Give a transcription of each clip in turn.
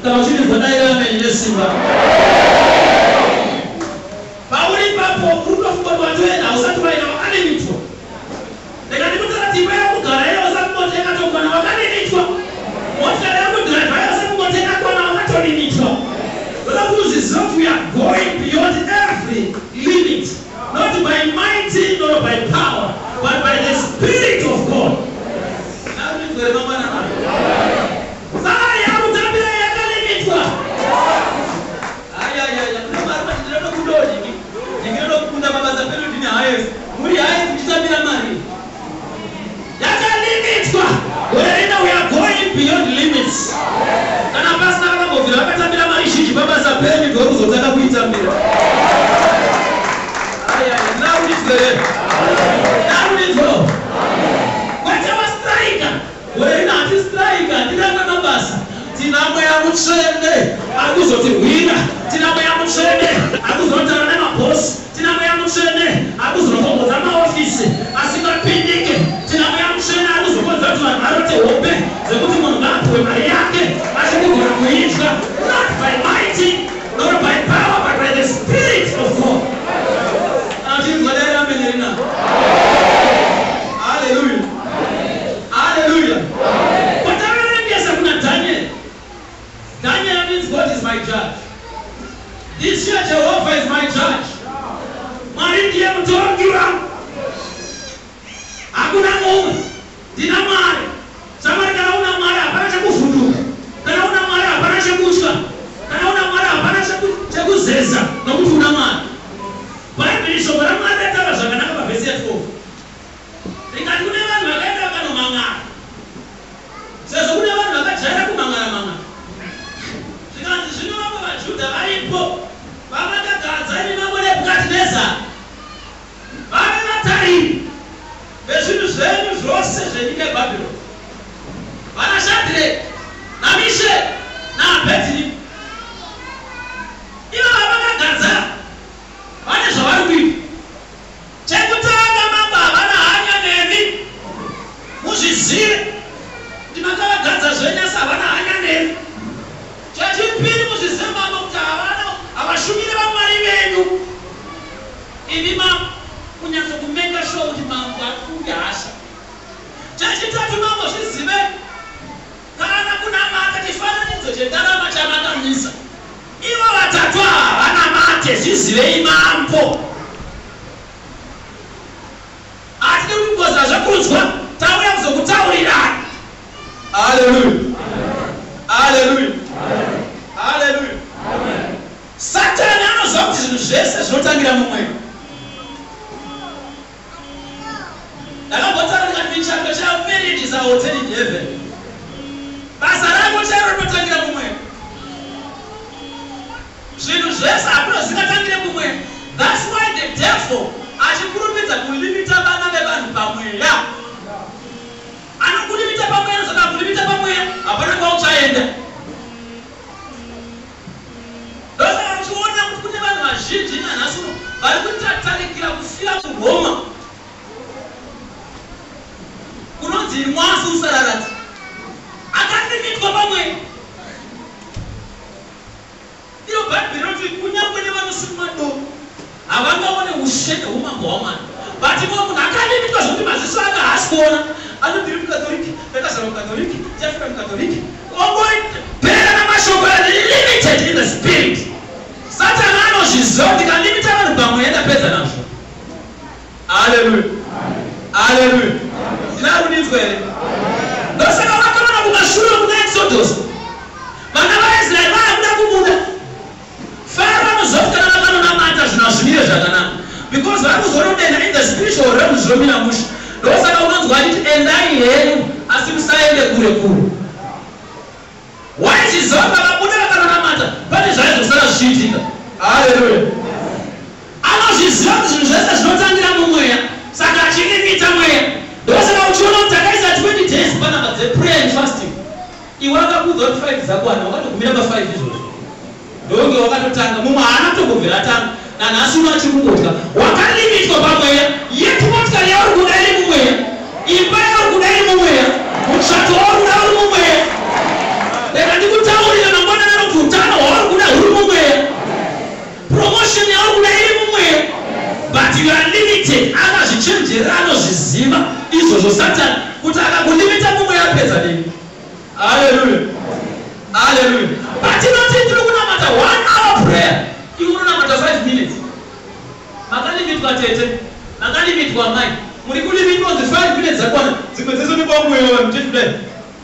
Kana uchinzwa, daira amen nesimba. Pauri ipapo uri kutofunga kuti watoenda, hausati waenda, wakalimitwa. Ndikati kuti imba yakugara iyo usati kungotenga tokwana, wakalimitwa. Motikari yakudhiraivha iyo usati kungotenga kwana, wakatolimitwa. Ndoda kuti uzvizive kuti we are going beyond every limit, not by might nor by power, but by the Spirit of God. Nakuinzwere mangwana. Salary yakutambira yakalimitwa. Ayayaya, mune mari mati ndinoda kudawo ndingi, ndinoda kukunda mabasa pedu, ndine highest, muri highest muchitambira mari. Yakalimitwa. Gore rino we are going beyond limits. Kana pasina vakambobvira vakatambira mari zhinji pabasa penyu, ndokuzotanga kuitambira. Ayaya, ndinarudizwe, Narudizwa kwete wastrika. Gore rino hatistrika, hatiranga mabasa. Tina Mweya Mutsvene ari kuzotirwira, tina Mweya Mutsvene ari kuzotaura nemabhosi, tina Mweya Mutsvene ari kuzokombodza maofisi asingapindike, tina Mweya Mutsvene ari kuzokonza kuti vanhu varote hope dzekuti munhu ngaapiwe mari yake achikugona kuidya. Not by might nor by power, but by the Spirit of God. Achinzwa, daira amen rina. Haleluya, haleluya. Kwataverengesa kuna Daniel. Daniel means God is my judge. This year Jehovah is my judge. Mwari ndiye mutongi wangu, hakuna mumwe. Ndina Mwari. Samwari, kana una Mwari hapana chekuvhunduka, kana una Mwari hapana chekutya, kana una Mwari hapana chekuzeza, nokuti una Mwari. Bhaibheri, shoko raMwari rataura zvakanaka pavhesi ya12, rikati kune vanhu vakaenda vakanomang'ara, sezvo kune vanhu vakajaira kumang'ara mang'ara. Zvikanzi zvino vamwe vaJudha varipo vavakagadza imi mambo Nebhukadhinezari vave vatariri vezvinhu zvenyu zvose zvenyika yeBhabhironi, vana Shadhireki naMisheki naAbhedhinego. Ivo vavakagadza vane zvavari kuita. Chekutanga, mambo, havana hanya nemi. Muzvizive kuti makavagadza zvenyu, asi havana hanya nemi. Chechipiri, muzvizive mambo kuti havana, havashumiri vamwari venyu imi mambo, kunyatsokumeka sure kuti mambo akunge hasha. Chechitatu, mambo, zvizive kana kunamata chifananidzo chendarama chamakamisa, ivo vatatu ava vanamate. Zvizivei mambo, hatidi kugoza zvekunzwa, tauya kuzokutaurirai. Haleluya, haleluya, haleluya. Satani anoziva kuti zvinhu zvese zvinotangira mumweya. Ndakambotara ndikati michato chayo, marriage is a hotel in heaven. Basa rako chairo rinotangira mumweya. Zvinhu zvese hakuna zvingatangire mumweya. That's why the devil achikurumidza kulimita vana vevanhu pamweya. Anokulimita pamweya, saka kulimita pamweya hapana kwauchaenda. Ndosaka uchiona kuti kune vanhu vazhinji nanhasi uno vari kutatarikira kufira kuRoma, kunonzi mwasi usararadzi. Akalimitwa pamweya. Iyo Bhaibheri rinoti kunyange nevanosima doro havangaone ushe neumambo hwaMwari. But mumwe munhu akalimitwa zvokuti maziso ake haasi kuona. Anondiri muKatoriki, ndakazvarwa muKatoriki, ndichafika muKatoriki, ongopera namashoko. Limited in the spirit. Satani anozviziva kuti kalimita vanhu pamweya, ndapedza nazvo. Haleluya, haleluya. Ndinarudinzwa here? Ndosaka vakaona kumashure kuna Exodus, vana vaIsraeri vaakuda kubuda. Faro anoziva kuti kana vakanonamata zvinhu hazvimire zvakanaka, because vari kuzorodena in the spiritual realm, zvinomira mushe. Ndosaka unonzwa achiti, "Endai henyu, asi musaende kure kure." Waichiziva kuti vakabuda vakanonamata pane zvaizosara zvichiitika. Haleluya. Anozviziva kuti zvinhu zvese zvinotangira mumweya, saka achilimita mweya. Ndosaka uchiona kuti takaisa 20 days panapa dzeprayer and fasting. Iwe akakuudza kuti 5 dzakwana, wakatogumira pa5 izvozvo, ndonge wakatotanga. Mumwe haana kutogobvera atanga, nanhasi uno achiri kungodya. Wakalimitwa pamweya, yet motikari yauri kuda iri mumweya, imba yauri kuda iri mumweya, muchato wauri kuda uri mumweya. Rega ndikutaurira mangwanana. limited. Akazvichenjerera, anozviziva izvozvo Satani, kuti akakulimita mumweya, apedza nemi. Haleluya, haleluya. Patinoti tiri kunamata one hour prayer, iwe unonamata 5 minutes. Makalimitwa tete, makalimitwa mai, muri kulimitwa kunzi 5 minutes dzakwana. Dzimwe dzese unipamweyo vanhu chechidai,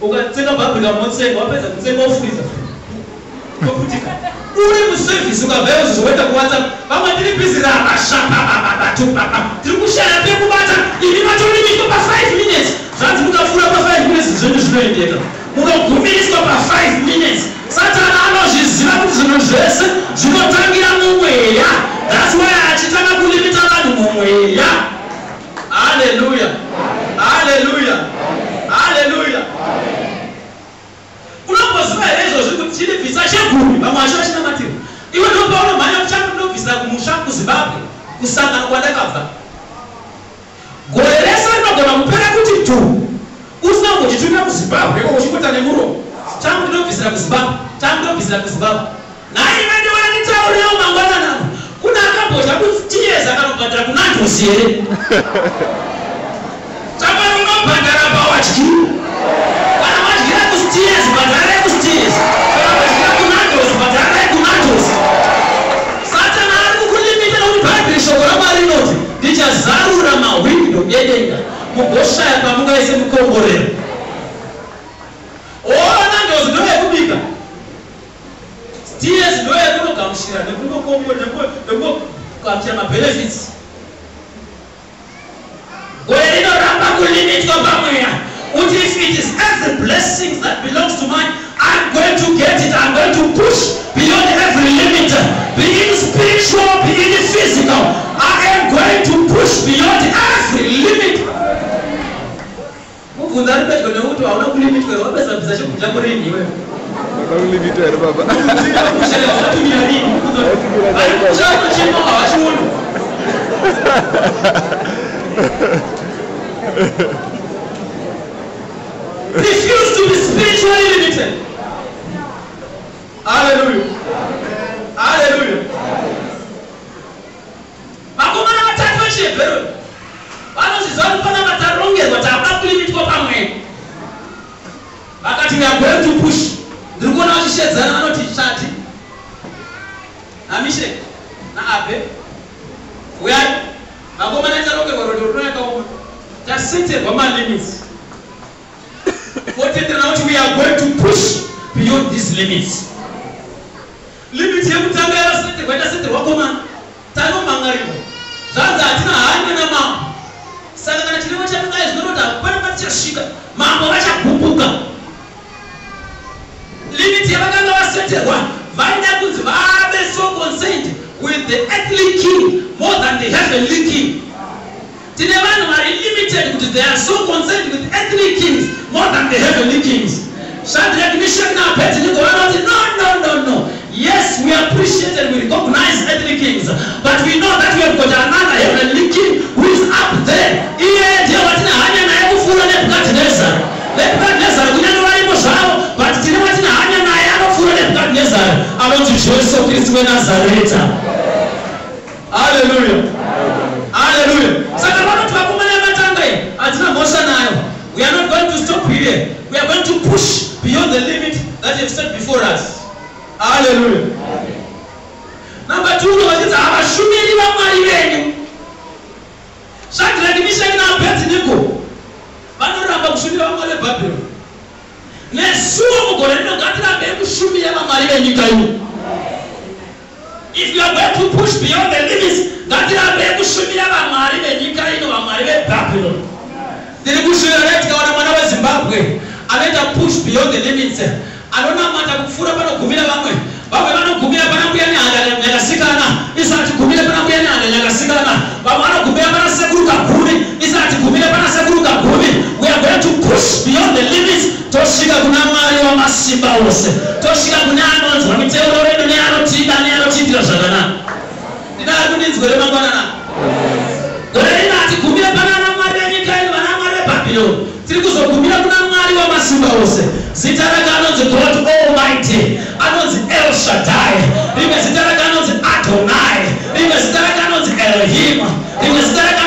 ukatsenga bhabhika, motsenga, wapedza kutsenga, ofuriza, oputika. Uri muservice, ukabvayo zvizoenda kuWhatsApp, vamwe tiri busy rabashapapapatupapa, tiri kushaya pekubata. Imi matolimitwa pa5 minutes. Zvanzi mukapfuura pa5 minutes, zvinhu zvinoendeka, munogumiriswa pa5 minutes. Satani anozviziva kuti zvinhu zvese zvinotangira mumweya. That's why achitanga kulimita vanhu mumweya. Haleluya, haleluya, haleluya. Unomboziva here izvozvi kuti chinibvisa chegumi, vamwe vacho vachinamatira, iwe ndopaunomhanya kuchandinobvisa kumusha kuZimbabwe, kusangano kwandakabva? Gore rese rinogona kupera kuti tu usina kumbochitumira kuZimbabwe iko, uchingota nemuromo, "Changu ndinobvisira kuZimbabwe, changu ndinobvisira kuZimbabwe." Nhai, vendiona nditaurirewo mangwananano, kuna akambodya kuTears akanobhadhara kuNandos here? Chamari unobhadhara pawadyira. Kana wadyira kuSteers, bhadharai kuSteers. Kana wadyira kuNandos, bhadharai kuNandos. Satani ari kukulimita, nekuti Bhaibheri, shoko raMwari rinoti, "Ndichazarura mahwindo edenga, mugoshaya pamungaise mukomborero." Nandos ndoyekubika, Steers ndoyekunogamuchira nekungogamuchira mabenefits. Gore rinoramba kulimitwa pamweya kuti if it is every blessing that belongs to mine, I'm going to get it. I'm going to push beyond every limit, be it spiritual, be it physical. I am going to push beyond every limit. Mubvunzo ari pedyo nekuti hauna kulimitwa, wapedza bvisa chekudya murini iwewe? Wakakulimitwa here baba? Watumira rini? Chako havachioni. Refuse to be spiritually limited. Hallelujah, hallelujah. Vakomana vatatu vechiHebheru vanozviziva kuti pana vatarongerwa, taada kulimitwa pamweya. Vakati, "We are going to push." Ndiri kuona vachishedzana, vanoti, "Shati naMisheki naAbhe, uyai vakomana, tarongerwa rwendo runo yakaoma, taseterwa malimits." Votenderana kuti we are going to push beyond these limits. Limit yekutanga yavaseterwa, itaseterwa komana, tanomhangarirwa, zvanzi hatina hanya namambo. Saka kana chirevo chakadai, zvinonoti hapana patichasvika, mambo vachagumbuka. Limit yavakanga vaseterwa, vaida kunzi vave so concerned with the earthly king more than the heavenly king. Tine vanhu vari limited kuti they are so concerned with earthly kings more than the heavenly kings. Shadrach, Meshach naAbednego vanoti, "No, no, no, no. Yes, we appreciate and we recognize earthly kings, but we know that we have got another heavenly king who is up there. Iye ndiye watina hanya naye kupfuura Nebukadnezar. Nebukadnezar kunyange varipo zvavo, but tine watina hanya naye anopfuura Nebukadnezar, anonzi Jesu Kristu weNazareta." Haleluya, haleluya. Saka vanoti, "Vakomana, matanga iyi hatina mhosva nayo. We are not going to stop here. We are going to push beyond the limit that you have set before us." Haleluya. Number two, vachidzi havashumiri vamwari venyu. Shadraki, Mishaki naAbednego vanoramba kushumira vamwari veBhabhironi. Nesuwo mugore rino ngatirambei kushumira vamwari venyika ino. If you are going to push beyond the limits, ngatirambei kushumira vamwari venyika ino, vamwari veBhabhironi. Ndiri kushumira dai tikaona mwana weZimbabwe anoita push beyond the limits, anonamata kupfuura panogumira vamwe. Vamwe vanogumira pana Mbuya Nehanda Nyakasikana, isu hatigumire pana Mbuya Nehanda Nyakasikana. Vamwe vanogumira pana Sekuru Kagumi, isu hatigumire pana Sekuru Kagumi. We are going to push beyond the limits, tosvika kuna Mwari wamasimba ose, tosvika kune anonzwa miteuro redu, neanotida, neanotiitira zvakanaka. Ndinaa kundinzwere mangwanana? Gore rino hatigumire pana ana mwari venyika ino, vana mwari veBhabhironi. Tiri kuzogumira kuna Mwari wamasimba ose. Zita rake anonzi God Almighty, anonzi El Shaddai. Rimwe zita rake anonzi Adonai. Rimwe zita rake anonzi Elohim. Rimwe zita rake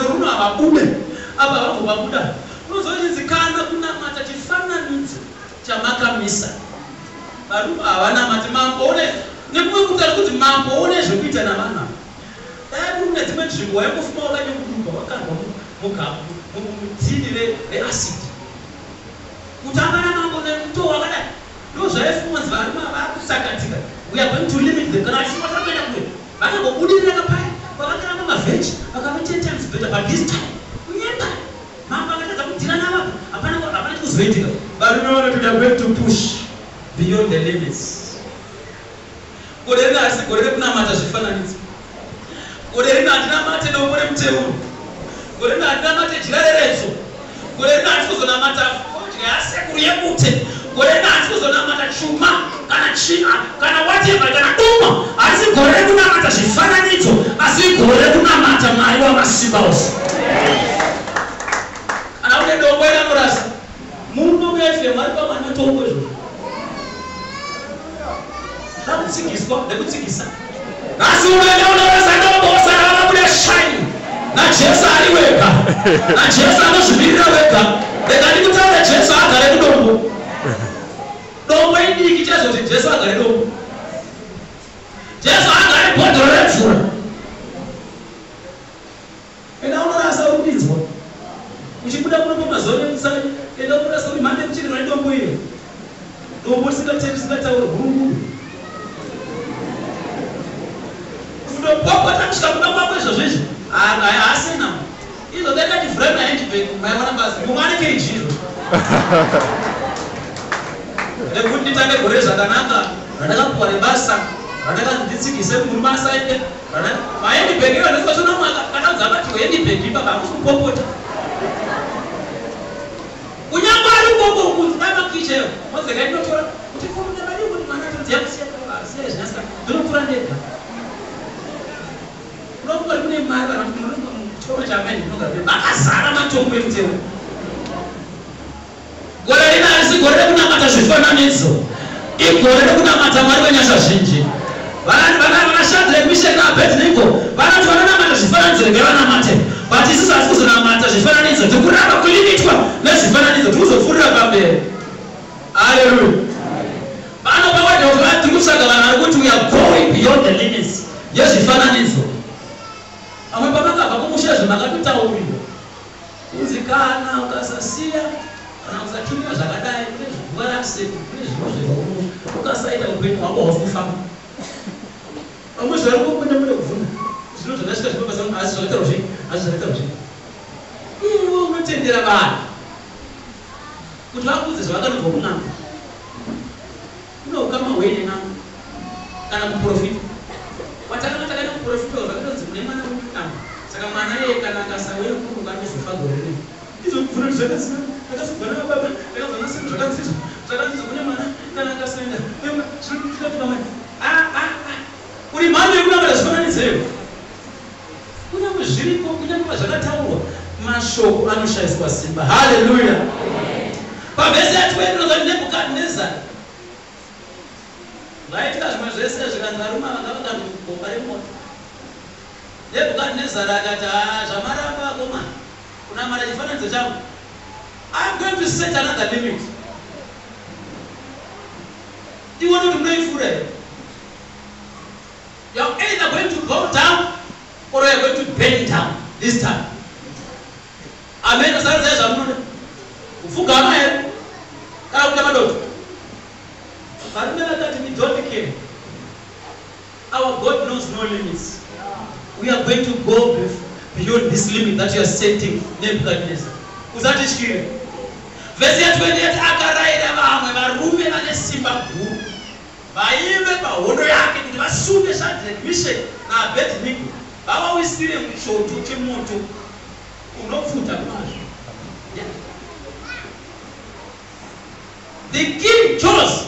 Rwendo runo havabude apa, vambovabuda. Unozochinzi kana kunamata chifananidzo chamakamisa. Varume havanamati. Mambo une nekumwe kuti ari kuti mambo une zvekuita navanhu ava. Dai kuri kune dzimwe nzvimbo, waingofuma wakanyunguduka, wakandwa mutini reacid. Kutamba namambo nemutoo wakadai, ndo zvaifungwa nzi varume ava vakutsakatika. We are going to limit them. Kana vachifungwa kuenda kure, vakambobudirira kapaya pavakaramba mavheji, vakave 10 times better. But this time kunyemba mambo akatadza kudhira navapo, hapana, hapana chikuzoitika. Varume vanoti, "We are going to push beyond the limits." Gore rino harisi gore rekunamata zvifananidzo. Gore rino handinamate dombo remuteuro. Gore rino handinamate jira reretso. Gore rino handisi kuzonamata fodya yasekuru yebute. Gore rino handisi kuzonamata chuma kana china kana whatever kana duma. Harisi gore rekunamata zvifananidzo, asi gore rekunamata Mwari wamasimba ose. Kana une dombo iranorasa muno muFM, ari pamwe matombo izvozvo rakutsikiswa nekutsikisa. Asi unoenda unorasa dombo, osara vabuda shine naJesu ari wega, naJesu anozvimirira wega. Rega ndikutaura, Jesu agare kudombo. Dombo idiki chaizvo kuti Jesu agare dombo. Jesu agare bhodhoro remvura. Enda unorasa, uri kudinzwa uchibuda kuno pamazuva emusai. Enda unorasa uri mhande kuchekerwa nedombo iyo, dombo risingatei, risingatauri, hurungudu kundopopota kusvika kumba kwako. Izvozvo izvi haasina izvo. Dai ndachivhura nahandbag, maiona basi mumwe ane kg izvo. Nekuti nditange gore zvakanaka, randakapuwa nebasa randakati nditsigise murume asaende mahandbag iyo, ndikazona kana abatiwe handbag ipapa, hakusi kupopota. Kunyange ari ukoko kunzi dai makicheyo mozega ndinotora kuti madi kuti mwana atodziya kusiya siya zvinasika, ndinotora ndega. Unokuti kune mari, vanhu chikoro chaamai ndinogara vakazara matombo emutemo. Gore rino harisi gore rekunamata zvifananidzo, igore rekunamata Mwari wenyasha zhinji. VanaShadrach, Meshach naAbednego vanoti vanonamata zvifananidzo, regai vanamate, but isusu hasi kuzonamata zvifananidzo. Tikuramba kulimitwa nezvifananidzo, tikuzopfuurira pamberi. Aleluya! Pano pawadhokva tiri kutsvaga vanhu vari kuti we are going beyond the limits yezvifananidzo. Pamwe pamakabva kumusha izvo makatotaurirwa kunzi kana ukasasiya kana usatumira zvakadai, kune zviguva raseku, kune zviro zvehomo, ukasaita upenyu hwako hausi kufamba. Pamwe zvari kupinda mune kubvuna zvino zvakasvika zvimabasa, asi zvakataurwa zvei? Asi zvakataurwa zvei? Iwe unotendera vanhu kuti vakuudze zvavakanobva kun'anga. Kune ukama hwei nen'anga kana muprofita watakanga takaenda kuprofita? Zvakatonzi mune mwana wekun'anga, saka mwana iyeye kana akasauya kuruka anozofa gore rinei. Izvo kubvuna kuti zvakasina ndakazobva nababa, ndakabva nasekuru, zvakanzizvo zvakanzizvo, kune mwana kana akasaenda zvinotikatuka mai. Uri mhando yekunamata zvifananidzeyo. Kunyange zviriko, kunyange zvakataurwa, mashoko anoshayiswa simba. Haleluya! Pavhesi ya20 inozati Nebhukadnezari vaitika zvimwe zvese, zvikanzi varume vanga vakandogomba remoto. Nebhukadnezari akati, "Ha, zvamaramba vakomana kunamata chifananidzo changu, I am going to set another limit. Ione kuti munoipfuura here. You are either going to go down or you are going to bend down this time. Amen. Sarudzai zvamunoda, kupfugama here kana kuita madoto." Varume vakati, "We don't care. Our God knows no limits. We are going to go beyond this limit that you are setting, Nebuchadnezzar. Usatityire." Vhesi ya28, akarayira vamwe varume vane simba guru vaive pahondo yake kuti vasunge Shadrach, Meshach naAbednego, vavawisire muchoto chemoto unopfuta kwazvo. Yeah. The king chose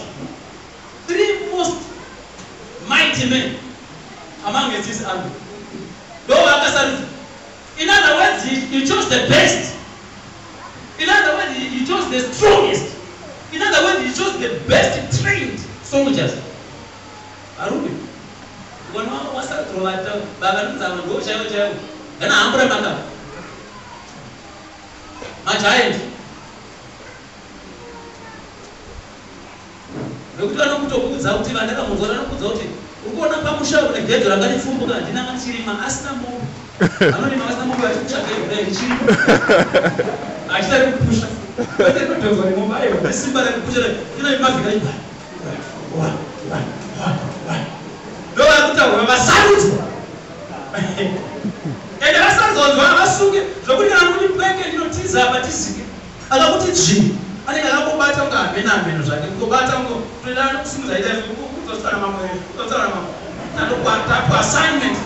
three most mighty men among his army. Ndo vakasarudza. In other words, he chose the best. In other words, he chose the strongest. In other words, he chose the best trained soldiers. Varume ukona wasarudzirwa vakanonzama ndo chaivo chaivo, gana hambura makava. Magiant nekuti vanokutokuudza kuti vandakamunzwa vanokuudza kuti uri kuona pamusha une gedho ranga ripfumbuka handina machirima asina mombe vanorima vasina mombe vachipusha gedho dai richirima achida rekupusha kwete rinodhonzwa nemombe aiwa nesimba rekupusha ina mavhika iba ndovakutaura vasarudzwa ende vasazonzwa havasunge zvokuti kana kuti pweke ndinotiza apa tizike akakuti dzvi anenge akangobata kunge hameno hameno zvake kungobata toenda kusimudza ita kuzotaura mamwe kuzotaura mamwe tapu assignment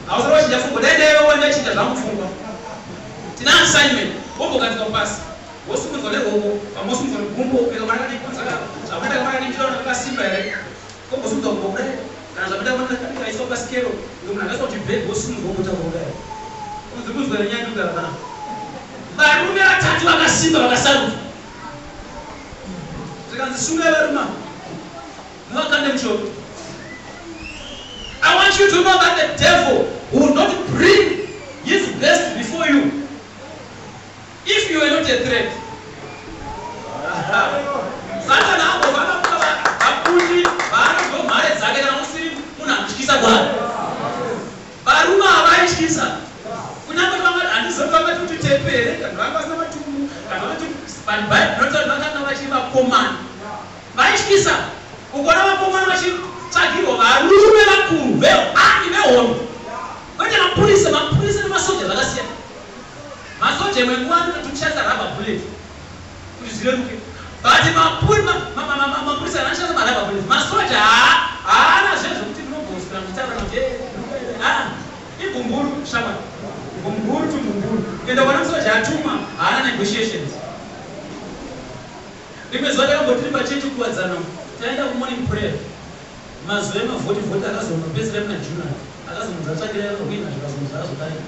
hausati wachinja pfungwa dai daiwewo ndachinja zvangu pfungwa. Tina assignment, wombogadzika pasi, wosimudzwa neruoko, pamwe wosimudzwa negumbo zvamaita kamwana kakasimba here, kombosimudzwa gumbo kudai kana zvamaita kaiswa pasikero munhu angaiswa kuti bhegi wosimudzwa wombotaura kudai unzikunzwa nenyaya ndikugara panapa. Varume vatatu vakasimba vakasarudzwa zvikanzi sungai varume muvakande muchoto. I want you to know that the devil will not bring his best before you if you are not a threat. Satani ambovana vakundi vaanobva mhare dzake kana usiri munhu anotyisa kwari. Varume havaityisa kunyange handizoti vangati kuti tepere kana vanga vasina matumbu kana vangati, but Bible inotaura vakanga vachiri vakomana vaityisa. Ukaona vakomana vachitsvagirwa varume vakuru veani vehondo kwete mapurisa. Mapurisa nemasoja zvakasiyana. Masoja imwe nguva anotokushandisa rubber bullet kuti zvireruke, but mapurisa anoshandisa marubber bullet. Masoja haana zvezvokuti ndinobvosera muchitaura kuti igumburu shamwari, gumburu tugumburu. Enda kwana musoja atumwa haana negotiations. Rimwe zuva takambotiri pachechi kuwadzana taenda kumorning prayer mazuva emavhoti vhoti akazonopedzera muna June akazonzi atsvakira wina zvikazonzi azodai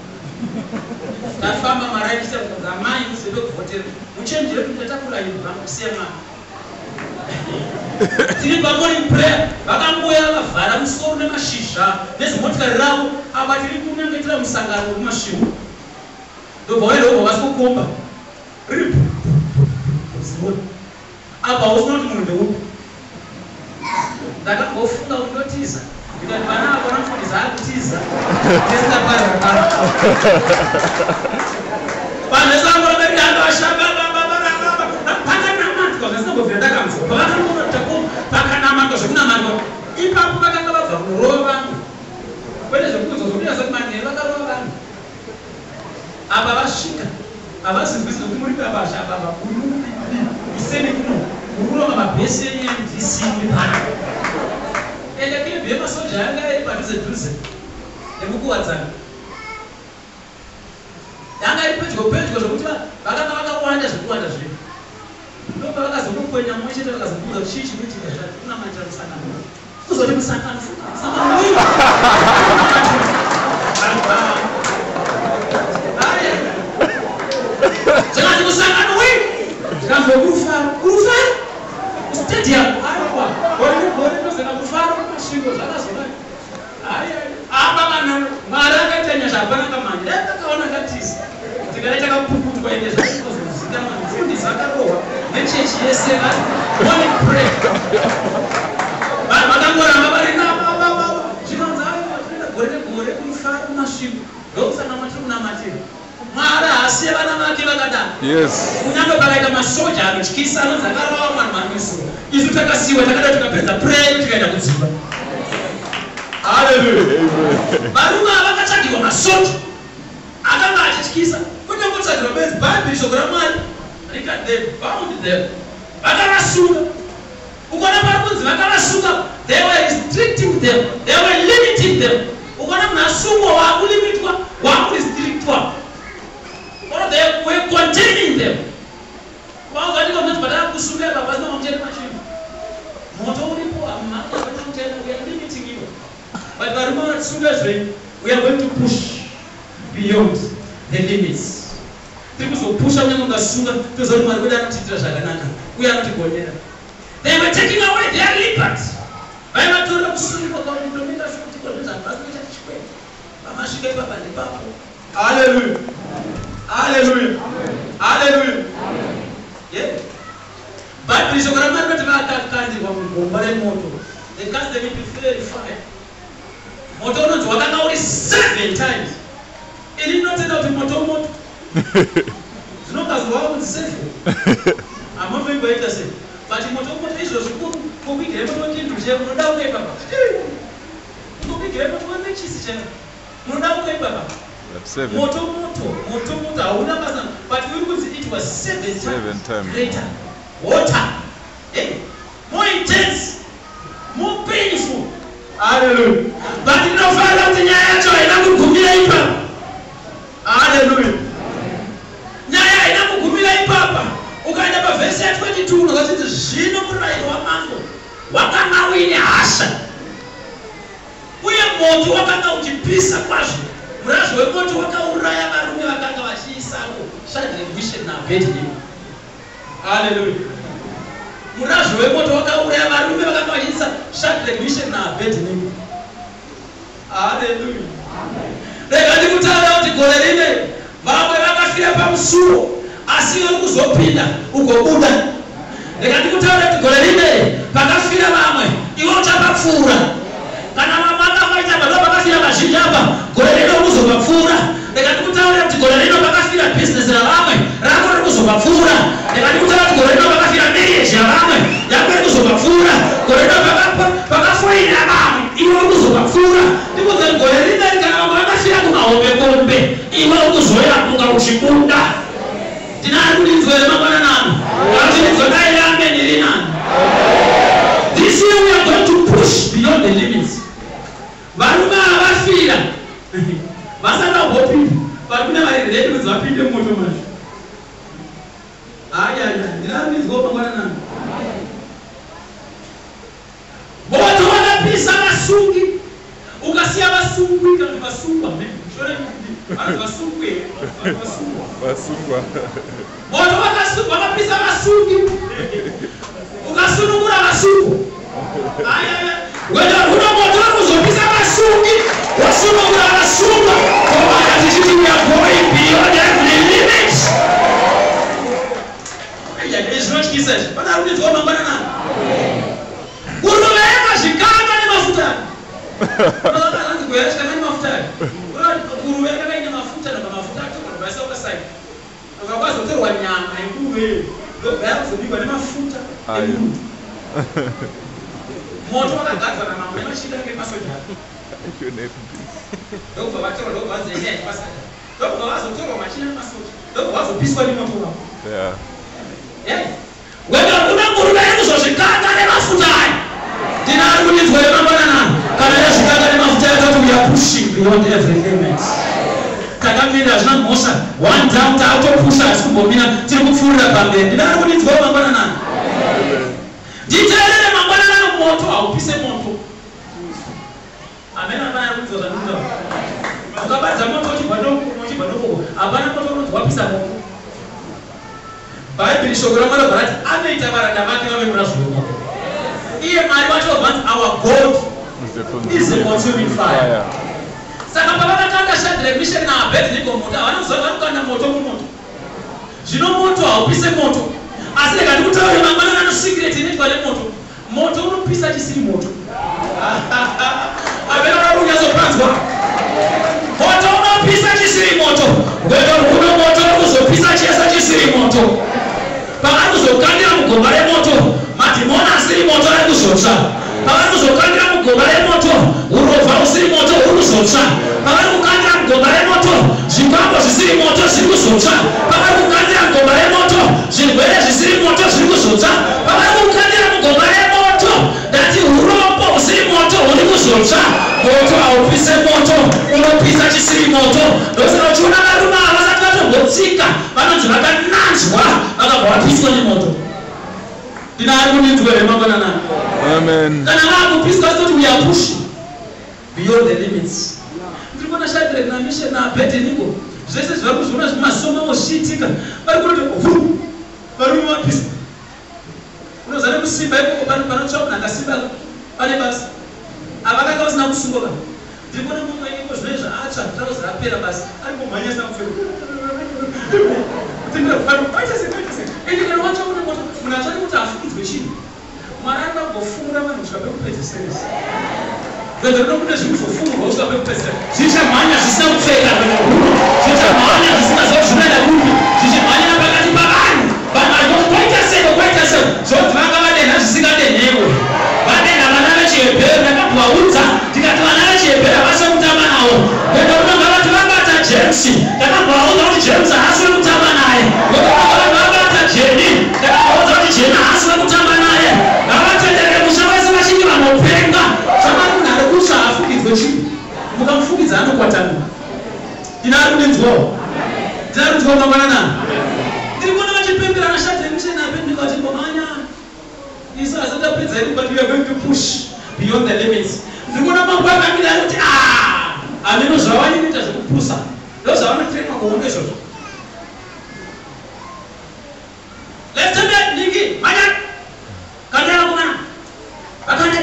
tafamba maraitisa kukanzi amai muzive kuvhotera muchenjere kuti tatakura imbwa kusiya mwana. Tiri pamorning prayer vakangoya vakavhara musoro nemashizha nezimotikari ravo. Apa tiri kunangetera musangano wekumasvingo ndobva waenda ubva vasikokomba riri zironi apa usina kuti munhu ndeupi. Ndakambofunga kuti ndotiza ndikati vana ava vanofundisa akutiza tisingaparira pano vanhu vese vangoramba pakanamatwa zvasingambobvira ndakanzwa pavakangotakom pakanamatwa zvekunamatwa ipapo vakanga vabva kurova vanhu kwete zvekuunzwa zvokunyasa manheru vakarova vanhu apa vasvika havazinzwisi nokuti muri pabasha apa kuseni kuno mukurova mabhesi eMDC muri pano. Ende club yemasoja yanga iri padhuze dhuze nekukuwadzana yanga iri pedyo pedyo zvokuti vakanga vakawanda zvekuwanda zvinhu ndopa vakazonokwenya mumwe chete vakazobuza kuti chii chinoitika zvati kunamatira musangano kuzoti musangano musangano wii. Zvakanzi musangano wii zvikanzi wekurufaro kurufaro stadium aiwa gore negore ndozenda kufaro kumasvingo zvakazodai apa vanhu Mwari akaita nyasha hapana kamhanya dai takaona katisa tikadai takapukutwa ende zvaizozikanwa mufundisi akarohwa nechechi yese morning prayer vanhu vakangoramba vari zvinonzi aiwa tinoenda gore negore kumufaro kumasvingo ndokusangana matiri kunamatira. Mwari haasiye vana vake vakadaro. Kunyange pakaita masoja anotyisa anonzi akarova vanhu vari isu takasiyiwa takada tikapedza prayer tikaenda kudzimba. Haleluya. Varume ava vakatsvagirwa masoja akanga achityisa kwete kungotsvagirwa bedzi. Bhaibheri shoko raMwari rikati they bound them vakavasunga. Ukaona pari kunzi vakavasunga, they were restricting them, they were limiting them. Ukaona munhu asungwa waakulimitwa waakurestrictwa or they were containing them. Vauzati patakakusunga apa pasina mamuchene machinhu moto uripo hamutenda. We are limiting you, but varume vatisunga zvenyu, we are going to push beyond the limits. Tiri kuzopusha kunyange ungasunga tozoti Mwari wedu anotiitira zvakanaka uye anotigonera. They were taking away their liberty. Vaivatorera kusungwa kaundomita kuti kozvezvabasikuita chikwete pamasvika ipapa ndipapo. Haleluya, haleluya. Haleluya. Yeah. Bhaibheri shoko raMwari rinoti vakakandirwa mugomba remoto. They cast them into fiery fire. Moto unonzi wakanga uri seven times. Ini ndinotenda kuti moto moto. Zvinongazorwa kunzi seven. Hamunoimboita sei? But moto moto izvozvi kukuigira moto wekinduru chaiwo unoda kuipa pa. Kukuigira moto wemechisi chaiwo. Unoda kuipa pa. But seven. Moto moto, moto moto hauna basa, but uri kunzi it was seven times, Seven times. greater. Water. Eh? More intense. More painful. Hallelujah. But ndinofanira kuti nyaya yacho haina kugumira ipapa. Hallelujah. Nyaya haina kugumira ipapa. Ukaenda pavhesi ya22 unozoti zvino murayiro wamambo wakanga uine hasha uye moto wakanga uchipisa kwazvo. Murazvo wemoto wakauraya varume vakanga vachiisako Shadrach, Meshach naAbednego. Haleluya. Murazvo wemoto wakauraya varume vakanga vachiisa Shadrach, Meshach naAbednego. Haleluya. Rega ndikutaura kuti gore rine vamwe vakafira pamusuwo, asi iwe uri kuzopinda ugobuda. Rega ndikutaura kuti gore rine pakafira vamwe, iwe uchapapfuura. Kana vamwe vakafaita apa, ndo pakafira vazhinji apa, gore rino uri kuzopapfuura. Rega ndikutaura kuti gore rino pakafira bhizinesi ravamwe, rako riri kuzopapfuura. Rega ndikutaura kuti gore rino pakafira marriage yavamwe, yako iri kuzopapfuura. Gore rino pakafoira vamwe, iwe uri kuzopapfuura. Ndikuudza kuti gore rino kana vamwe vakafira kumahombekombe, iwe uri kuzoyambuka uchibuda. Ndinari kundinzwa here mangwananano? Kana uchindinzwa, dai amen iri nani. This year we are going to push beyond the limits. Varume ava vafira vasati vambopinda, vari kune vari ready kuti vapinde mumoto manje. Ayaya, ndinarumbidzwawo mangwananano. Moto wakapisa vasungi ukasiya vasungwi kana kuti vasungwa. Vanonzi vasungwi here? Vanhu vasungwa. Vasungwa. Moto wakapisa vasungi ukasunungura vasungwa. Ayaya, wena runo moto uri kuzopisa vasungi wasunungura vasungwa. Komana tichiti we are going beyond every limit. Aya, izvi zvinotyisa izvi. Pana ari kundinzwa mangwananano? Nguruve yakazvikanga nemafuta. Anzi nguruve yakazvikanga nemafuta. Nguruve yakanga ine mafuta, nobva mafuta atorwa, nobva aiswa paside, nobva kwazotorwa nyama yenguruve, ndobva yakuzobikwa nemafuta Ayo. enguruve. Moto wakagadzwa namambo nemachinda ake emasoja, ndokubva vatorwa, ndokubva vanzi endai paside, ndokubva vazotorwa machinda nemasoja, ndokubva vazopiswa nemoto wavo. Wega kuna nguruve yekuzozvikanga nemafuta aya. Ndinari kundinzwa yemangwananano? Kana yazvikanga nemafuta yatoti we are pushing beyond every limit. Takamira hazvina mhosva. One down, tautopusha, hasi kumbomira, tiri kupfuurira pamberi. Ndinari kundinzwa mangwananano? Nditeerere mangwananano, moto haupise moto. Amen. Hapana ari kunzwa zvandikutaura? Ukabatidza moto uchibva nokoko, uchibva nokoko, hapana moto unonzi wapisa moto. Bhaibheri shoko raMwari rabva rati anoita varanda vake vave murazvo wemoto. Iye Mwari wacho wabvanzi our God is a consuming fire. Saka pavakakanda Shadrach, Meshach naAbednego moto, havana kuziva vari kukanda moto mumoto. Zvino moto haupise moto, asi rega ndikutaure mangwananano secret inoitwa nemoto. Moto unopisa chisiri moto. Avena uri kunyatsopanzwa? Moto unopisa chisiri moto. Rwendo rwuno moto uri kuzopisa chese chisiri moto. Pavari kuzokandira mugomba remoto, madhimoni asiri moto ari kuzotsva. Pavari kuzokandira mugomba remoto, urovha usiri moto uri kuzotsva. Pavari kukandira mugomba remoto, zvikwambo zvisiri moto zviri kuzotsva. Pavari kukandira mugomba remoto, zvirwere zvisiri moto zviri kuzotsva. Pavari kukandira mugomba remoto, ndati urombo husiri moto huri kuzotsva. Moto haupise moto, unopisa chisiri moto. Ndosaka uchiona varume ava vasati vatombotsika, vanonzi vakananzwa, vakabva vapiswa nemoto. Ndinari kundinzwa here mangwananani? Amen. Kana vakupiswa, toti we are pushing beyond the limits. Ndiri kuona Shadrach naMeshach naAbednego, zvese zvari kuzviona zvimasomo zvichiitika, vari kunoti hu varume vapiswa. Unoziva nekusimba ikoko panotsva munhu akasimba pane basa. Ava vakanga vasina kusungwa ka. Ndiri kuona mumwe iko zvino izvi atsva, trouser rapera basi, ari kumhanya asina kupfeka kutendera. Vanhu kwaita sei, kwaita sei? Ende kana wachaona moto, munhu achadi kuti afukidzwe chinhu. Mwari anoda kugofumura vanhu kusvika pekupedzisirisa. Rwendo runo kune zvinhu zvofumurwa kusvika pekupedzisira. Zvichamhanya zvisina kupfeka rwendo rwuno. Zvichamhanya zvisingaziva kuti zvinoenda kupi. Zvichimhanyira pakati pavanhu. Vanhu vachiti kwaita seko, kwaita seko. Zvoti vanga vadenha zvisingadenhewe. Vadenha vana vechiHebheru, ndakambovaudza ndikati vana vechiHebheru havasi vekutamba navo. Rwendo runo ngavati vabata James. Ndakambovaudza kuti James haasi wekutamba naye. Rwendo runo ngavati vabata Jenny. Ndakambovaudza kuti Jenny haasi wekutamba naye. Ngavatenderere musha wese vachinge vanopenga. Zvamari munhu ari kutsva haafukidzwe chinhu. Mukamufukidza anokwatanuka. Ndina ari kundinzwawo? Ndina ari kunzwawo mangwanani ano? Ndiri kuona vachipemberana shati yemuchena apenduka vachimbomhanya. Isu asi tapedza hedu, but we are going to push beyond the limits. Ndiri kuona mambo akamira ari kuti ah, hameno zvavanoita zvekupusa. Ndozvavanotrainwa kuhondo izvozvo. Lieutenant Ningi, mhanya! Kandai vakomana. Vakande.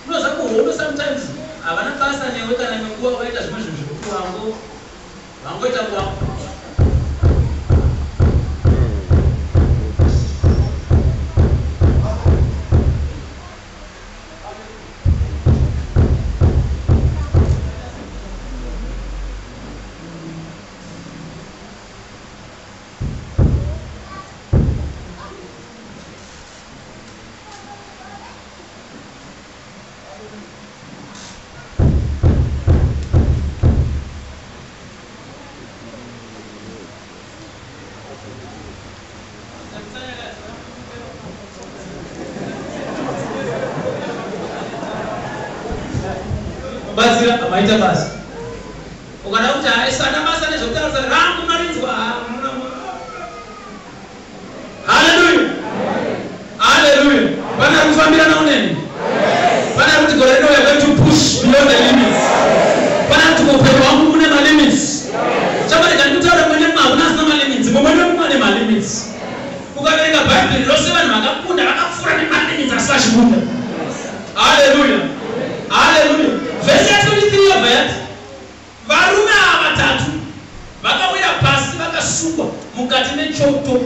Unoziva kuhondo sometimes havana basa newe kana nenguva vaita zvimwe zvinhu zvekuti vango vangoita kuva batsira amaita basa. Ukada kuti haisana basa nezvekutaurisa rangu marinzwa. Haleluya, haleluya! Pane ari kufambirana uneni? Pane ari kuti gore rino we are going to push beyond the limits? Pane ari kuti muupenyu hwangu mune malimits? Chamarega ndikutaura, mwene mumwe hakuna asina malimits. Mumwe nemumwe ane malimits. Ukaverenga Bhaibheri rose, vanhu vakakunda vakapfuura nemalimits asi vachikunda. Haleluya, haleluya! Vhesi ya23 yobva yati varume ava vatatu vakawira pasi vakasungwa mukati mechoto,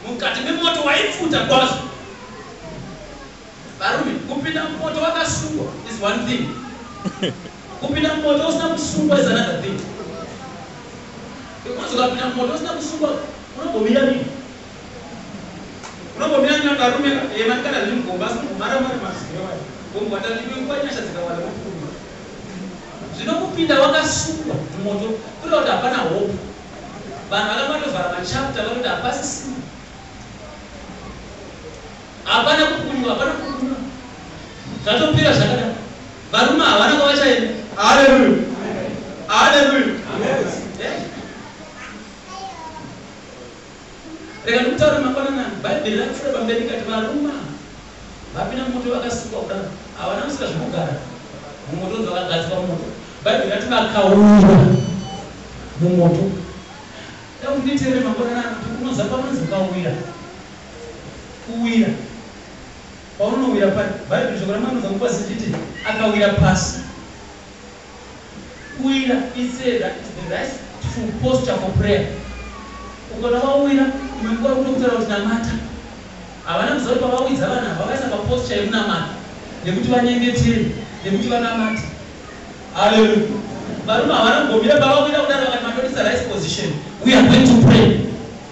mukati memoto waipfuta kwazvo. Varume, kupinda mumoto wakasungwa is one thing, kupinda mumoto usina kusungwa is another thing, because ukapinda mumoto usina kusungwa unombomira mira, unombomira mira. Varume yemanikana zviri mugomba, asi mugomara mari maziva gombo nyasha dzikawanda mupuruma. Zvino kupinda wakasungwa mumoto kureva kuti hapana hope. Vanhu vakabatovhara machapter, vanoti hapasisina, hapana kupunyuka, hapana kupunyuka, zvatopera zvakadaro. Varume havana kwavachaenda. Haleluya, haleluya! Eh? Rega ndikutaure mangwananani, Bhaibheri rakapfuura pamberi kati varume vapinda mumoto vakasungwa kudaro havana kusika zvekugara mumoto, nzi vakagadzikwa mumoto. Bhaibheri rati vakawira mumoto. Da kuti nditeerere mangwananani kuti unoziva panonzi ukawira, kuwira paunowira pari Bhaibheri, shoko raMwari nguva zichiti akawira pasi. Kuwira, it's the rightful posture for prayer. Ukaona wawira, imwe nguva kunokutaura kuti namata. Havana kuziva kuti pavawidza vanhu ava vakaisa paposture yekunamata, nekuti vanyengetere, nekuti vanamate. Haleluya! Varume havana kugomira pavawira kudaro vakati matodisa right position, we are going to pray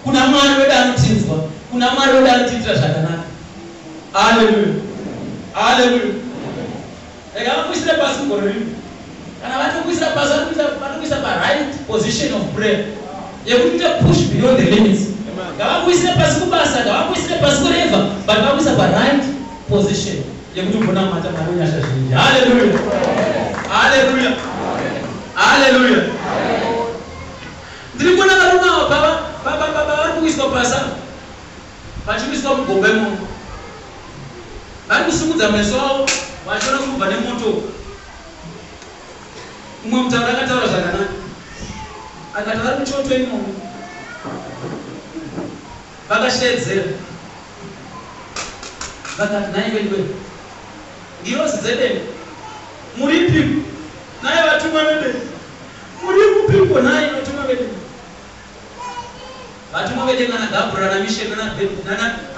kuna Mwari wedu anotinzwa, kuna Mwari wedu anotiitira zvakanaka. Haleluya, haleluya! Rega vakuisire pasi mugore rino. Kana vatokuisira pasi, vatokuisa paright position of prayer yekuti uite push beyond the limits. Ngavakuisire pasi kubasa, ngavakuisire pasi kureva, but vakuisa paright position yekuti ugonamata Mwari wenyasha zhinji. Haleluya, haleluya, haleluya! Ndiri kuona varume ava vari kuiswa pasi apa, vachikuiswa mugomba imomo, vari kusumudza meso avo vachiona kubva nemoto. Mumwe mutauri akataura zvakanaka, akati vari muchoto imomo vakashedzera vakati, "Nhai veduwe, ngirozi dzedenga muripiko? Nhai vatumwa vedenga muri kupiko? Nhai vatumwa vedenga?" wedenga naGabriel naMishel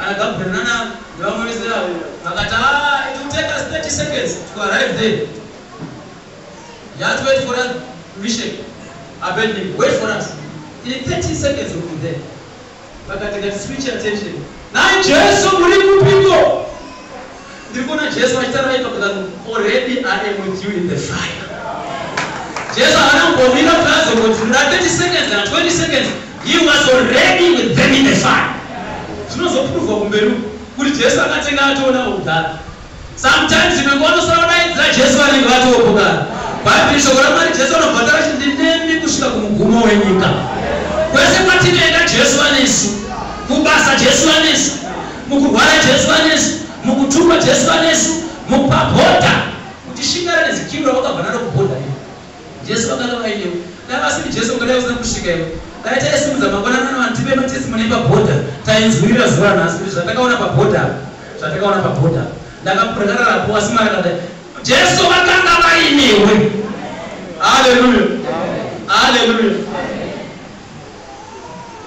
anaGabriel nana nevamwe vese vakati, "Ah, it will take us 30 seconds to arrive there. Just wait for us, Mishel, Abednego, wait for us. In 30 seconds we'll be there." Vakati, "Ngati switch attention. Nai Jesu, muri kupiko?" Ndiri kuona Jesu achitaura ipapo that already I am with you in the fire. Jesu haana kumbomira kuti azongoti 30 seconds na 20 seconds. He was already with them in the fire. Zvinozopuruvwa kumberi kuti Jesu akatenga atoona kugara. Sometimes imwe nguva unosara kudaidzira Jesu, vanenge vatopokana. Bhaibheri, shoko raMwari, Jesu anobva taura kuti, "Ndinemi kusvika kumugumo wenyika." Kwese kwatinoenda Jesu vanesu. Kubasa Jesu vanesu, mukurwara Jesu vanesu, mukutukwa Jesu vanesu, mupabhodha kuti shingara nezikiro ravakabva naro kubhodha iyo, Jesu vakanga vainewo. Dai vasiri Jesu, ungadai usina kusvika iwo. Dai taisimudza mangwanani, vanhu tipe matestimony pabhodha, tainzwirira zuva nhasi kuti zvatakaona pabhodha, zvatakaona pabhodha, ndakararapo, asi Mwari akadai. Jesu vakanga vainewe. Haleluya, haleluya.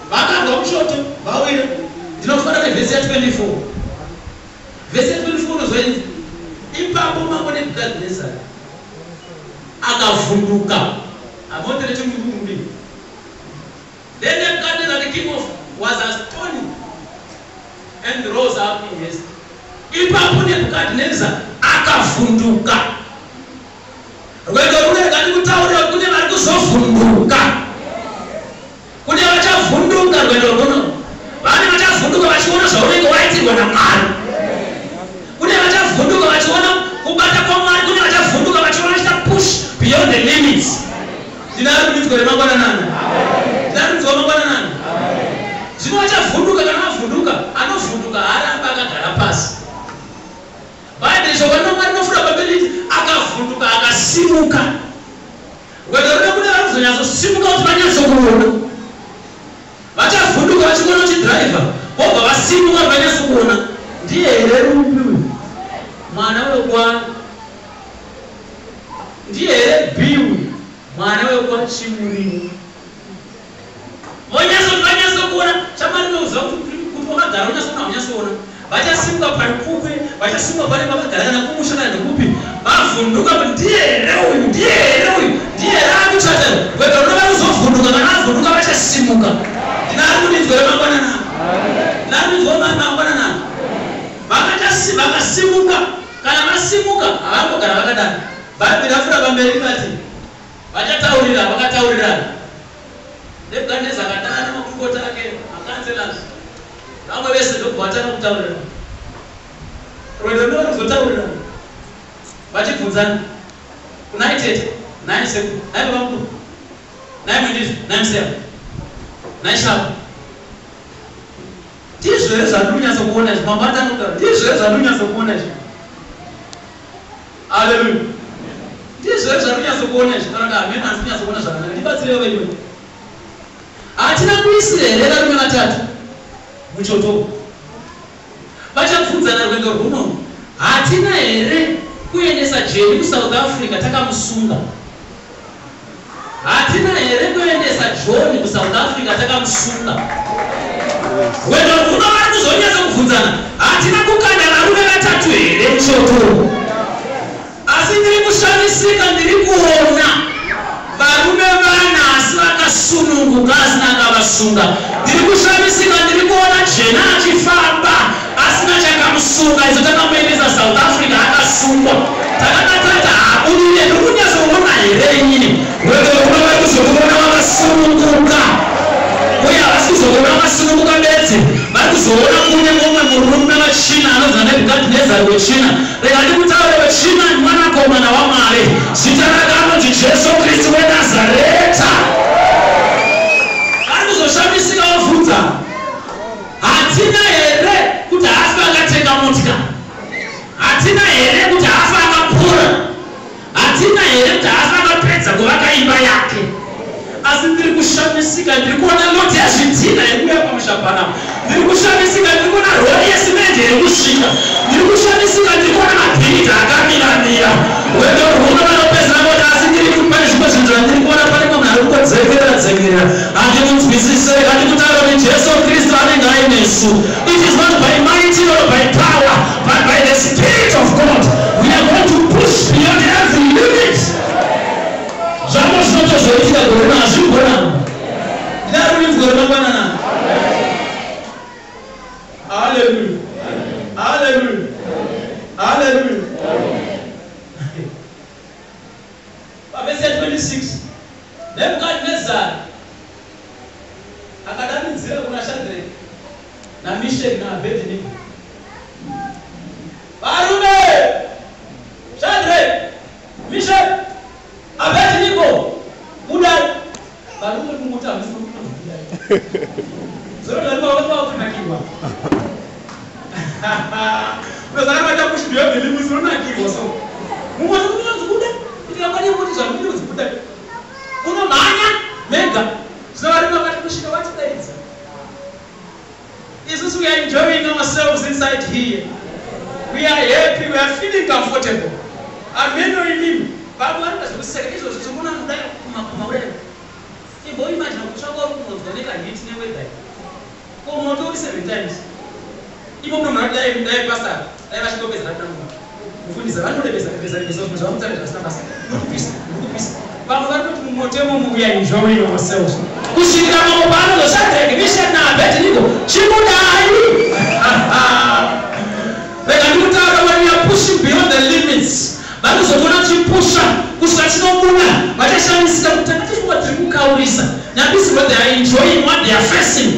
Vakabva mushoto vawira. Ndinofanira nevhesi ya24. Vhesi ya24 unozoenzi, "Ipapo mambo Nebhukadhinezari akavhunduka." Amotere chimurumbi. "Then Nebuchadnezzar the king of was astonished and rose up in haste." Ipapo Nebhukadhinezar akavhunduka. Rwendo runo ndikutaurira kune vari kuzovhunduka, kune vachavhunduka rwendo runo. Vane vachavhunduka vachiona zvaunenge waitirwa naMwari. Kune vachavhunduka vachiona kubata kwaMwari. Kune vachavhunduka vachiona chita push beyond the limits. Ndinari kudinzwa remangwananani? Ndinari kudinzwa mangwananani? Zvino vachavhunduka. Kana vavhunduka, anovhunduka haaramba akagara pasi. Bhaibheri, shoko rinoMwari rinofura pamberi, akavhunduka akasimuka. Rwendo runo kune vari kuzonyatsosimuka kuti vanyatsokuona. Vachavhunduka vachikuona uchidhiraivha, vobva vasimuka kuti vanyatsokuona, ndiye here Rumbi uyu, mwana wekwa, ndiye here Biu, mwana wekwaChimuriwo? Vanyatsokuona. Chamarinoziva kuti wakagara unyatsoona, unyatsoona. Vachasimuka parikukwe, vachasimuka pane vakagara, kana kumusha kana nekupi. Vavhunduka kuti ndiye here uyu, ndiye here uyu, ndiye here akuchata? Rwendo runo varikuzovhunduka. Kana vavhunduka vachasimuka. Ndinari kudinzwa remangwanana? Ndinari kudinzwa mangwanana? Vakasimuka. Kana vasimuka havambogara vakadaro. Bhaibheri rafura pamberi rikati vachataurira, vakataurirana. Nebhukadhineza akadana makurukota ake, macouncillors, vamwe vese, ndokubva vatanga kutaurirana. Rwendo runo varikuzotaurirana vachibvunzana, kunai tete, nai sekuru, nai baba mukuru, nai mwendizvo, nai museva, nai shavo, ndizvo here zvandiri kunyatsokuona izvi? Mambo atanga kutaura, ndizvo here zvandiri kunyatsokuona izvi? Aleluya. Ndizvo here zvandiri kunyatsokuona izvi, kana kuti hamene handisi kunyatsokuona zvakanaka? Ndibatsirewo veduwe. Hatina kuisira here varume vatatu muchoto? Vachabvunzana rwendo rwuno. Hatina here kuendesa Jeni kuSouth Africa takamusunga? Hatina here kuendesa John kuSouth Africa takamusunga? Rwendo rwuno vari kuzonyatsa kubvunzana, hatina kukanda varume vatatu here muchoto? Asi ndiri kushamisika, ndiri kuona varume vana asi vakasununguka, asina akavasunga. Ndiri kushamisika, ndiri kuona Jena achifamba asina chakamusunga. Izo takamuendesa South Africa akasungwa, takakatata haabudire. Ndiri kunyatsoona here inini? Rwendo runo vari kuzokuona vakasununguka, uye havasi kuzokuona vakasununguka bedzi, vari kuzoona kune mumwe murume wechina anonzi Nebhukadhinezari wechina. Rega ndikutaure, wechina mwanakomana waMwari, zita rake anonzi Jesu Kristu weNazareta. Vari kuzoshamisika vabvunza, hatina here kuti haafi akatenga motikari? Hatina here kuti haafi akapura? Hatina here kuti haafi akapedza kuvaka imba yake? Asi ndiri kushamisika, ndiri kuona loti yezvidhina iri kuuya pamusha panapa. Ndiri kushamisika, ndiri kuona rori yesimendi iri kusvika. Ndiri kushamisika, ndiri kuona mabhiridha akamiramira. Rwendo rwuno vanopedzera voti, asi ndiri pane zvimwe zvinhu zvandiri kuona, pane munhu ari kungodzengerera dzengerera, handimunzwisisi. Ndinzwisise kandikutaura kuti Jesu Kristu anenge ainesu. It is not by might nor by power, but by the Spirit of God. We are going to push beyond every limit. Zvako zvinotozoitika gore rino, hazvigona. Ndinaruri gore mangwanana. Haleluya, haleluya, haleluya. Pavhesi ya26, Nebukadnezari akadanidzira kuna Shadrach naMisheki naAbednego, "Varume, Shadrach, Misheki, Abednego, budai!" Varume kumuti hamusi budai. Zorovakunakirwa unozana vaita push beyond the limits, unonakirwa. So mumwe kunonzi buda, kuti kuti zvamuri kunzi buda, unomhanya mega. Zvino varume vakati kusvika vatidaidza, isusu we are enjoying ourselves inside here, we are happy, we are feeling comfortable. Ameno imimi vamwe vanoda zvekuseka izvozvo zvekuona kudai kumakuma kudai. Imboimagina kutsvaka uri kunonzwa nekaheat neweather, ko moto uri seven times ipo. Munhu munhu dai dai pastor dai vachingopedza rakuda mufundisi vanorebesa rebesa rebesa zvimwe zvavamutare zvasina basa. Muri kupisa, muri kupisa. Vamwe vari kuti mumoto imomo, we are enjoying ourselves kusvikira mamwe paanozoShadrach, Mishaki naAbednego, chibudai! Rega ndikutaura, when we are pushing beyond the limits, vanozotoona tichipusha kusvika tinobuda, vachashamisika kuti takatifunga tiri kukaurisa nyambisi, but they are enjoying what they are facing.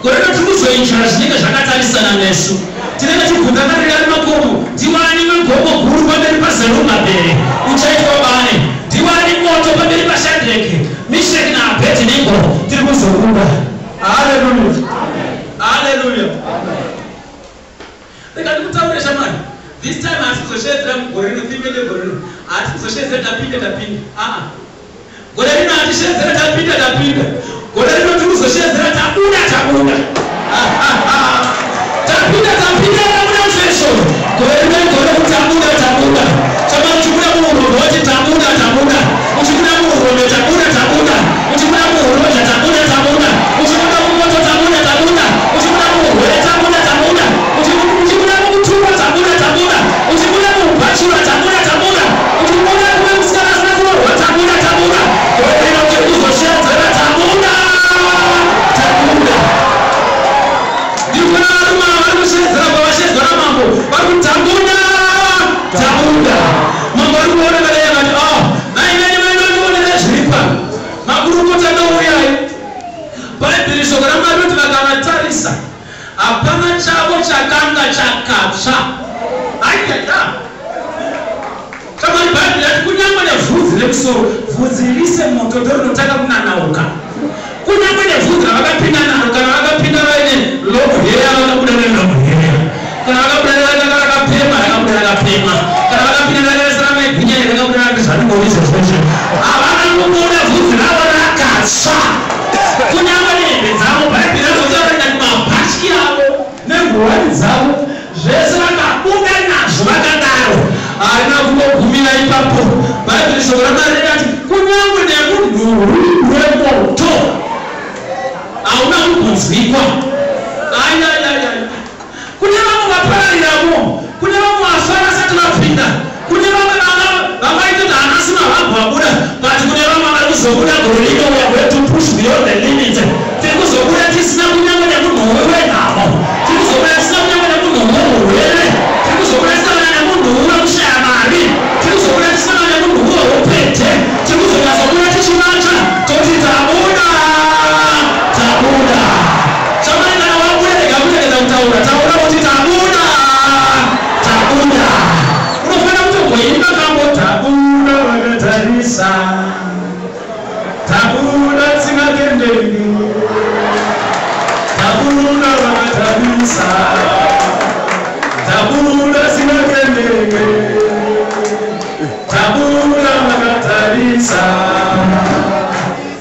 Gore rino tiri kuzoenjoya zvinenge zvakatarisana nesu. Tinenge tibvunza karira makomo, ndiwani wegomo guru pamberi paZerubhabheri uchaitwa bani? Ndiwani moto pamberi paShadreki, Misheki naAbednego? Tiri kuzobuda. Haleluya, haleluya. Rega ndikutaure shamwari, this time hati kuzoshedzera mugore rino. Theme gore rino, hati kuzoshedzera tapinda tapinda. Aa, gore rino hatishedzera tapinda tapinda. Gore rino tiri kuzoshedzera tabuda tabuda. Tapinda tapinda, tabuda zvesho. Gore rino igore kuti tabuda tabuda. Shamwari, uchibuda muurombe wati tabuda tabuda, uchibuda muurombe tabuda tabuda, uchibuda muurozha tabuda tabuda, uchibuda mumoto tabuda tabuda, uchibuda muurwere tabuda tabuda, uchibuda mukutukwa tabuda tabuda, uchibuda muubhachura tabuda tabuda, uchibuda kuve musikana asina kuroorwa tabuda tabuda. Gore rino tiri kuzoshedzera tabuda tabuda. Ndiri kuona varume ava vari kushedzera pavashedzwa namambo, vari kuti tabuda tabuda. Mambo ari kuona vadai vati, "Oh, vainani vainondionera zviri pano." Makurukota nouyai. Bhaibheri, shoko raMwari roti vakavatarisa, hapana chavo chakanga chakatsva. Aiyaa, shamwari, Bhaibheri rati kunyange nevhudzi remusoro, vhudzi rise moto ndorinotanga kunanauka. Kunyange nevhudzi ravakapinda naro, kana vakapinda vaine long hair, vakabuda nelong hair. Kana vakabuda rakapema, rakabuda rakapema. Kana vakapinda rakaisiramaigwinya, rakabuda rati zvaningori izvozvozvo. Havana kubuda vhudzi ravo rakatsva, kunyange nehembe dzavo. Bhaibheri razotaura kuti mabhatyi avo nenguwani dzavo zvese vakabuda nazvo vakadaro. Harina kungogumira ipapo. Bhaibheri, shoko raMwari rikati kunyange nemunhuhwi wemoto hauna kumbonzwikwa. Ayayayaya, kune vamwe vaparariraмо, kune vamwe vafa vasati vapinda, kune vamwe vangaitoti hanasi mavabhu vabuda, but kune vamwe vari kuzobuda gore rino. We are going to push beyond the limit. Tiri kuzobuda tisina kunyange nemunhuhwi wenhamo, tiri kuzobuda tisina kunyange nemunhuhwi weurwere, tiri kuzobuda tisina nemunhuhwi wekushaya mari, tiri kuzobuda tisina nemunhuhwi weupete. Tiri kuzonyatsobuda tichivacha toti tabuda tabuda. Shamwari, kana wabuda, rega kuregedza kutaura. Taura kuti tabuda tabuda. Unofanira kutomboimba kambo, tabuda vakatarisa, tabuda tisingakendeni, tabuda vakatarisa, tabuda tisingakendeni, tabuda vakatarisa,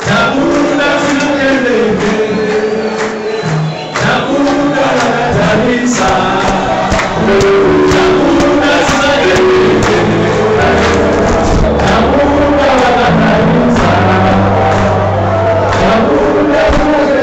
tabuda tisingakendeni, tabuda vakatarisa, tabuda tisingakendeni, tabuda vakatarisa, tabuda tisingakendeni.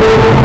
Oh.